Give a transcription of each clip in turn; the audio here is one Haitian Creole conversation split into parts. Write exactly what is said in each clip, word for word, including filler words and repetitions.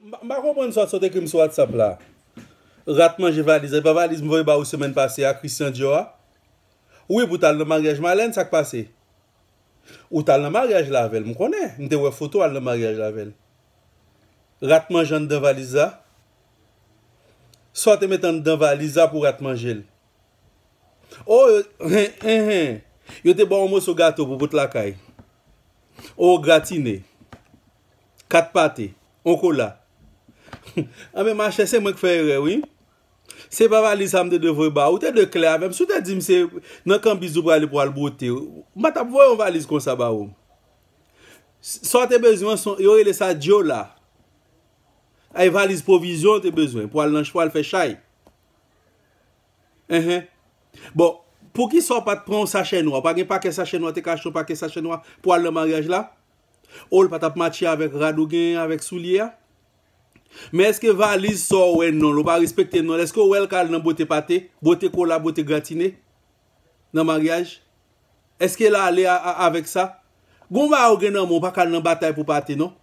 M pa- m pa konprann sa w t ekri m sou WhatsApp la. Rat manje valiz. E pa valiz m voye ba ou semèn pase a, Christian Dior a? Wi, pou t al nan maryaj Malèn, sa k pase? Ou t al nan maryaj la avè l, m konnen. M te wè foto w al nan maryaj la avè l. Rat manje anndan valiz la? Sa w te mete anndan valiz la pou rat manje l? O, hen, hen, hen. Yo te ba w yon moso gato pou pote lakay. O, gratine. Kat pate. On kola. Anben, machè, se mwen k fè erè, wi. Se pa valiz sa m te dwe voye ba ou. Ou te dwe klè avè m. Si w te di m se nan kanbis ou prale pou al bwote, m pa t ap voye yon valiz konsa ba ou. S- Sa w te bezwen, se- yo rele sa dyola. Ay, valiz pwovizyon w te bezwen pou al nan, pou al fè chay. Enhen. Bon, poukisa w pa t pran yon sachè nwa? Pa gen pakèt sachè nwa, te ka achte yon pakèt sachè nwa pou al nan maryaj la? O, l pa t ap matche avèk rad ou gen avèk soulye a? Men èske valiz sa w wè non l, ou pa respekte non l, èske w wè l ka al nan bwote pate, bwote kola, bwote gratine nan maryaj? Èske l ale a- a- avèk sa? Gon bagay ou gen nan men w, pa ka al nan batay pou pate non.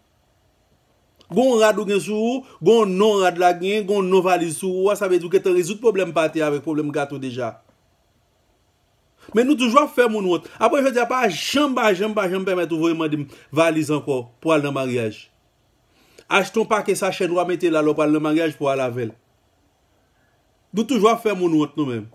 Gon rad ou gen sou ou, gon non rad la gen, gon non valiz sou ou a, sa vle di ou gentan rezoud pwoblèm pate avèk pwoblèm gato deja. Men nou toujou ap fè moun wont. Apre jodi a, pa janm, pa janm, pa janm pèmèt ou voye mande m valiz ankò pou al nan maryaj. Achte yon pakèt sachè nwa, mete la lè w pral nan maryaj pou al avè l. Nou toujou ap fè moun wont nou menm.